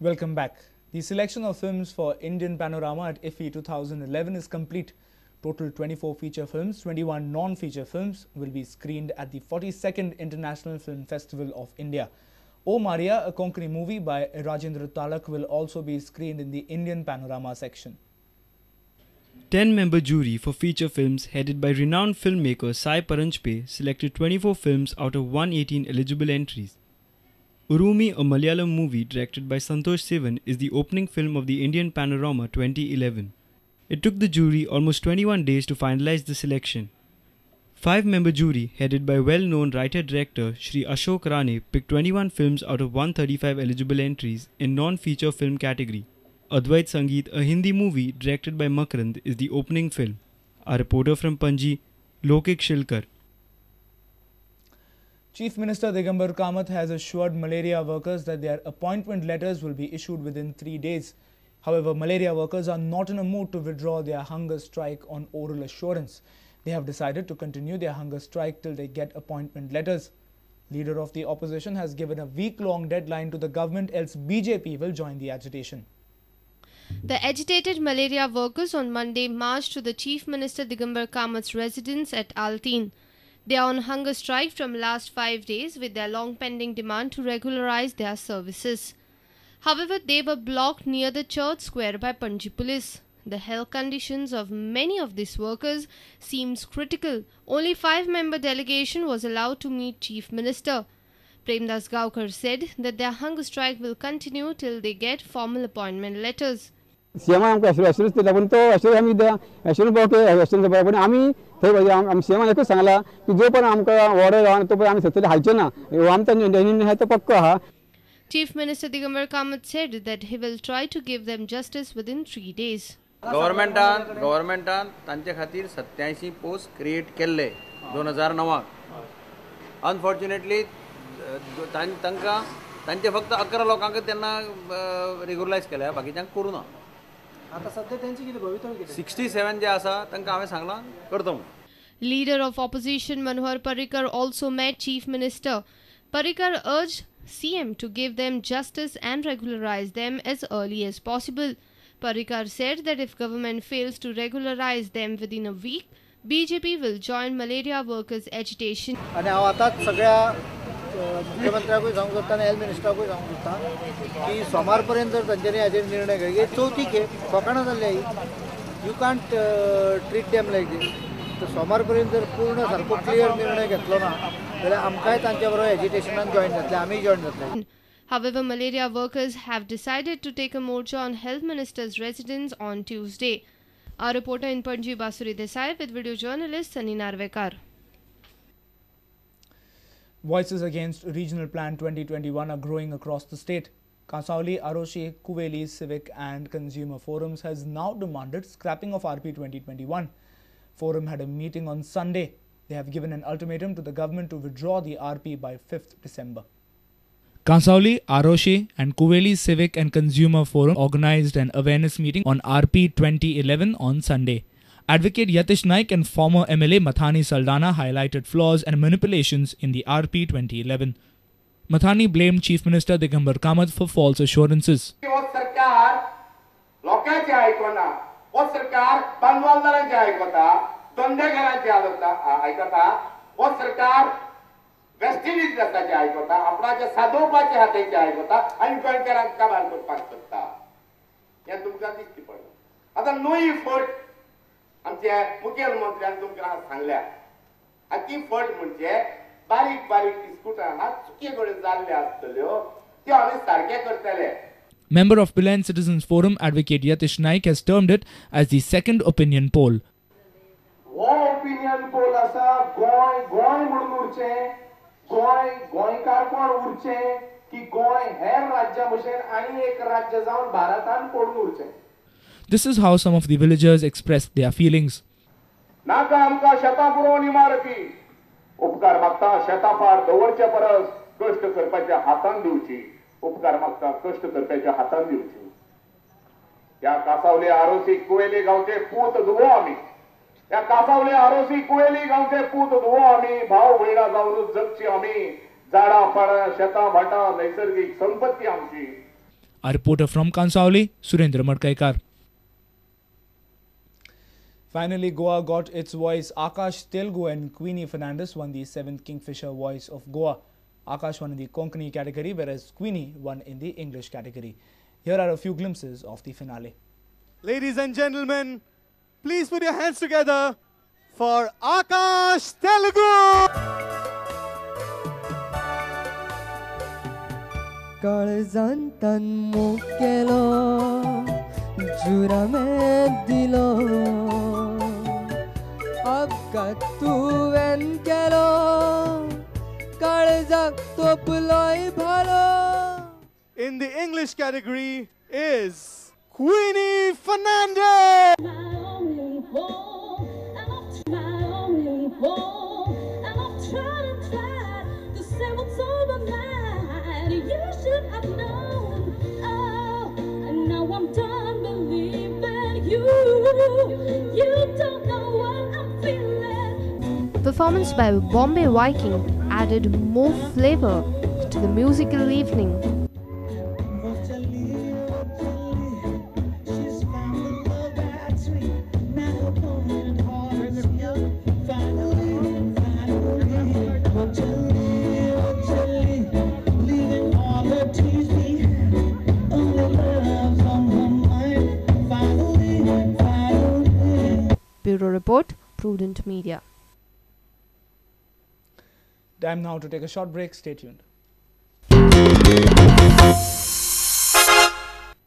Welcome back. The selection of films for Indian Panorama at IFFI 2011 is complete. Total 24 feature films, 21 non-feature films will be screened at the 42nd International Film Festival of India. O Maria, a Konkani movie by Rajendra Talak, will also be screened in the Indian Panorama section. 10-member jury for feature films headed by renowned filmmaker Sai Paranjpe selected 24 films out of 118 eligible entries. Urumi, a Malayalam movie directed by Santosh Sivan, is the opening film of the Indian Panorama 2011. It took the jury almost 21 days to finalize the selection. 5-member jury headed by well-known writer-director Shri Ashok Rane picked 21 films out of 135 eligible entries in non-feature film category. Advait Sangeet, a Hindi movie directed by Makrand, is the opening film. Our reporter from Panji, Lokik Shilkar. Chief Minister Digambar Kamath has assured malaria workers that their appointment letters will be issued within 3 days. However, malaria workers are not in a mood to withdraw their hunger strike on oral assurance. They have decided to continue their hunger strike till they get appointment letters. Leader of the opposition has given a week-long deadline to the government, else BJP will join the agitation. The agitated malaria workers on Monday marched to the Chief Minister Digambar Kamath's residence at Altin. They are on hunger strike from last 5 days with their long pending demand to regularize their services. However, they were blocked near the church square by Panji police. The health conditions of many of these workers seems critical. Only 5-member delegation was allowed to meet Chief Minister. Premdas Gaukar said that their hunger strike will continue till they get formal appointment letters. सीएमान आमकां एश्योरन्स दिला पूण तो एश्योरन्स आमी एश्योरन्स एश्योरन्स बरें पूण आमी थंय आमी सीएमान एकूच सांगला की जो पण आमकां ऑर्डर आहा तो पण आमी सत्तरी हालचे ना हो आमचो निर्णय आहा तो पक्को आहा. Chief Minister Digambar Kamath said that he will try to give them justice within 3 days. गव्हर्मेंटान तांचे खातीर 87 पोस्ट क्रिएट केल्ले 2009. अनफॉर्च्युनेटली तांकां तांचे फक्त 11 लोकांक तेन्ना रेगुलरायज केल्या, बाकीच्यांक करूं ना. आता सध्या त्यांची किती भवितव्य किती 67 जे आसा तांकां हांवें सांगलां करता म्हणून. Leader of opposition Manohar Parrikar also met Chief Minister. Parrikar urged CM to give them justice and regularize them as early as possible. Parrikar said that if government fails to regularize them within a week, BJP will join malaria workers agitation. आणि हांव आतांच सगळ्या मुख्यमंत्र्याकूय सांगूंक सोदता आनी health मिनिस्टराकूय सांगूंक सोदता की सोमार पर्यंत जर तांच्यांनी हाजेर निर्णय घेतलो, चवथी खेप फकाणां जाल्ली, you can't treat them like this. तर सोमार पर्यंत जर पूर्ण सारको क्लियर निर्णय घेतलो ना जाल्यार आमकांय तांच्या बरोबर एजिटेशनान जॉयन जातले, आमीय जॉयन जातले. However, malaria workers have decided to take a morcha on Health Minister's residence on Tuesday. Our reporter in Panji, Basuri Desai, with video journalist Sunny Narvekar. Voices against Regional Plan 2021 are growing across the state. Cansaulim, Aroshe, Kuveli Civic and Consumer Forums has now demanded scrapping of RP 2021. Forum had a meeting on Sunday. They have given an ultimatum to the government to withdraw the RP by 5th December. Cansaulim, Aroshe and Kuveli Civic and Consumer Forum organized an awareness meeting on RP 2011 on Sunday. Advocate Yatish Naik and former MLA Mathani Saldana highlighted flaws and manipulations in the RP 2011. Mathani blamed Chief Minister Digambar Kamath for false assurances. आमचे मुखेलमंत्र्यान तुमकां सांगल्या आनी ती फट म्हणजे बारीक बारीक बिस्कुटां आहा चुके कडेन जाल्ल्यो आसतल्यो त्यो आमी सारके करतले. Member of Pilerne Citizens Forum Advocate Yatish Naik has termed it as the second opinion poll. हो ओपिनियन पोल आसा गोंय गोंय म्हणून उरचें, गोंय गोंयकारपण उरचें की गोंय हेर राज्यां भशेन आनी एक राज्य जावन भारतान पडून उरचें. This is how some of the villagers expressed their feelings. नाका आमकां शेतां पुरोवन इमारती, उपकार मागता शेतां फार दवरचे परस कश्ट करपाच्या हातान दिवची, उपकार मागता कश्ट करपाच्या हातान दिवची. ह्या कासावले आरोसी कुवेली गांवचे पूत धुवो आमी, ह्या कासावले आरोसी कुवेली गांवचे पूत धुवो आमी, भाव भयणां जावन जगची आमी, झाडां पाडां शेतां भाटां नैसर्गिक संपत्ती आमची. Our reporter from Cansaulim, Surendra Madkaikar. Finally, Goa got its voice. Akash Telugu and Queenie Fernandez won the 7th Kingfisher Voice of Goa. Akash won in the Konkani category, whereas Queenie won in the English category. Here are a few glimpses of the finale. Ladies and gentlemen, please put your hands together for Akash Telugu! काळजांतान मोग केलो जुरामेंत दिलो अपघात तुवें केलो काळजाक तोपलोय भालो. In the English category is Queenie Fernandez! Performance by Bombay Viking added more flavor to the musical evening. Bureau Report, Prudent Media. Time now to take a short break. Stay tuned.